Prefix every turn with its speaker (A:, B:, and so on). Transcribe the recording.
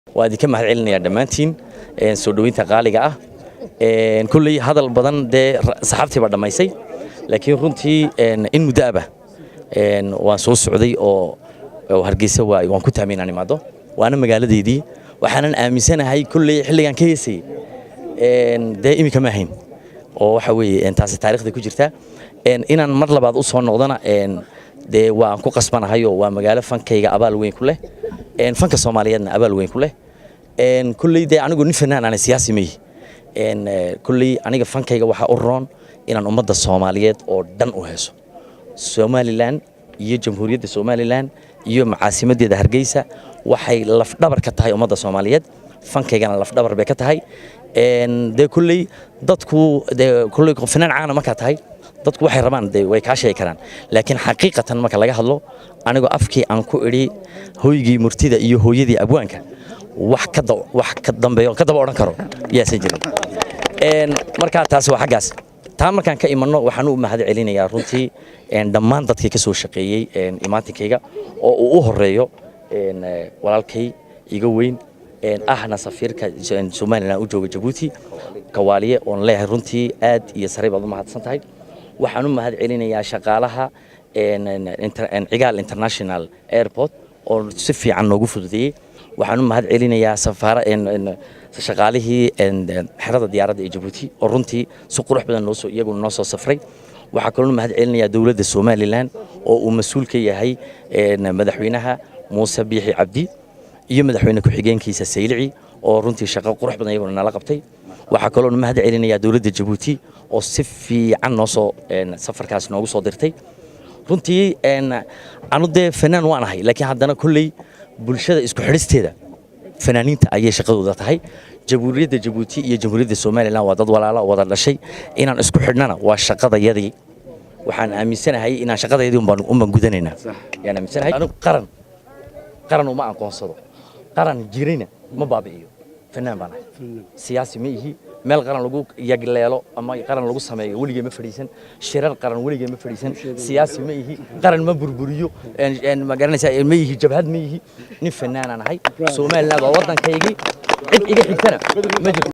A: Waa idinka mahad celinayaa dhammaantiin soo dhoweynta qaaliga ah. Kulley hadal badan dee saxaabtii baa dhammaysay, laakiin runtii in muddo aba waan soo socday oo Hargeysa waan ku taamay inaan imaado, waana magaaladeydii. Waxaanan aaminsanahay kulley xilligaan ka heesayey dee iminka ma ahayn, oo waxa weeye taasi taariikhda ku jirta. Inaan mar labaad u soo noqdona dee waan ku qasbanahay, oo waa magaalo fankayga abaal weyn ku leh, fanka Soomaaliyeedna abaal weyn ku leh. Kulley dee anigu nin fanaan ana, siyaasi meyi. Kulley aniga fankayga waxaa u roon inaan ummadda Soomaaliyeed oo dhan u heeso. Somaliland iyo Jamhuuriyadda Somaliland iyo macaasimadeeda Hargeysa waxay lafdhabar ka tahay ummadda Soomaaliyeed, fankaygana lafdhabar bay ka tahay. Dee kulley dadku dee kulley fanaan caana markaa tahay, dadku waxay rabaan dee way kaa sheegi karaan, laakiin xaqiiqatan marka laga hadlo, anigoo afkii aan ku idhi hoygii murtida iyo hooyadii abwaanka, wax ka dambeeyo ka daba odhan karo yaasan jirin. Marka taasi waa xaggaas. Taa markaan ka imanno, waxaan u mahad celinayaa runtii dhammaan dadkii ka soo shaqeeyey imaantinkayga, oo uu u horeeyo walaalkay iga weyn, ahna safiirka Somaliland u jooga Jabuuti, Kawaaliye, oon leeyahay runtii aad iyo sare baad u mahadsan tahay. Waxaan u mahad celinayaa shaqaalaha Cigaal International Airport oo si fiican noogu fududeeyey. Waxaan u mahad celinayaa safaara shaqaalihii xerada diyaaradda ee Jabuuti oo runtii si qurux badan noosoo iyaguna noo soo safray. Waxaa kaloo mahad celinayaa dowladda Somaliland oo uu mas-uul ka yahay madaxweynaha Muuse Biixi Cabdi iyo madaxweyne ku-xigeenkiisa Saylici, oo runtii shaqo qurux badan iyaguna nala qabtay. Waxaa kaloo mahad celinayaa dowladda Jabuuti oo si fiican noo soo safarkaas noogu soo dirtay. Runtii anu dee fanaan waan ahay, laakiin haddana kolley bulshada isku xidhisteeda fanaaniinta ayay shaqadooda tahay. Jamhuuriyadda Jabuuti iyo Jamhuuriyadda Somaliland waa dad walaala oo wada dhashay. Inaan isku xidhnana waa shaqadayadii. Waxaan aaminsanahay inaan shaqadayadii unbaan gudanaynaa yaan aaminsanahay. Anigu qaran uma aqoonsado, qaran jirayna ma baabi'iyo. Fanaan baan ahay, siyaasi ma ihi. Meel qaran lagu yagleelo ama qaran lagu sameeyo weligay ma fadhiisan, shirar qaran weligay ma fadhiisan. Siyaasi ma ihi, qaran ma burburiyo, ma garanaysaa, ma ihi jabhad, ma ihi. Nin fanaanaan ahay. Somaliland waa waddankaygii, cid iga xigtana ma jirto.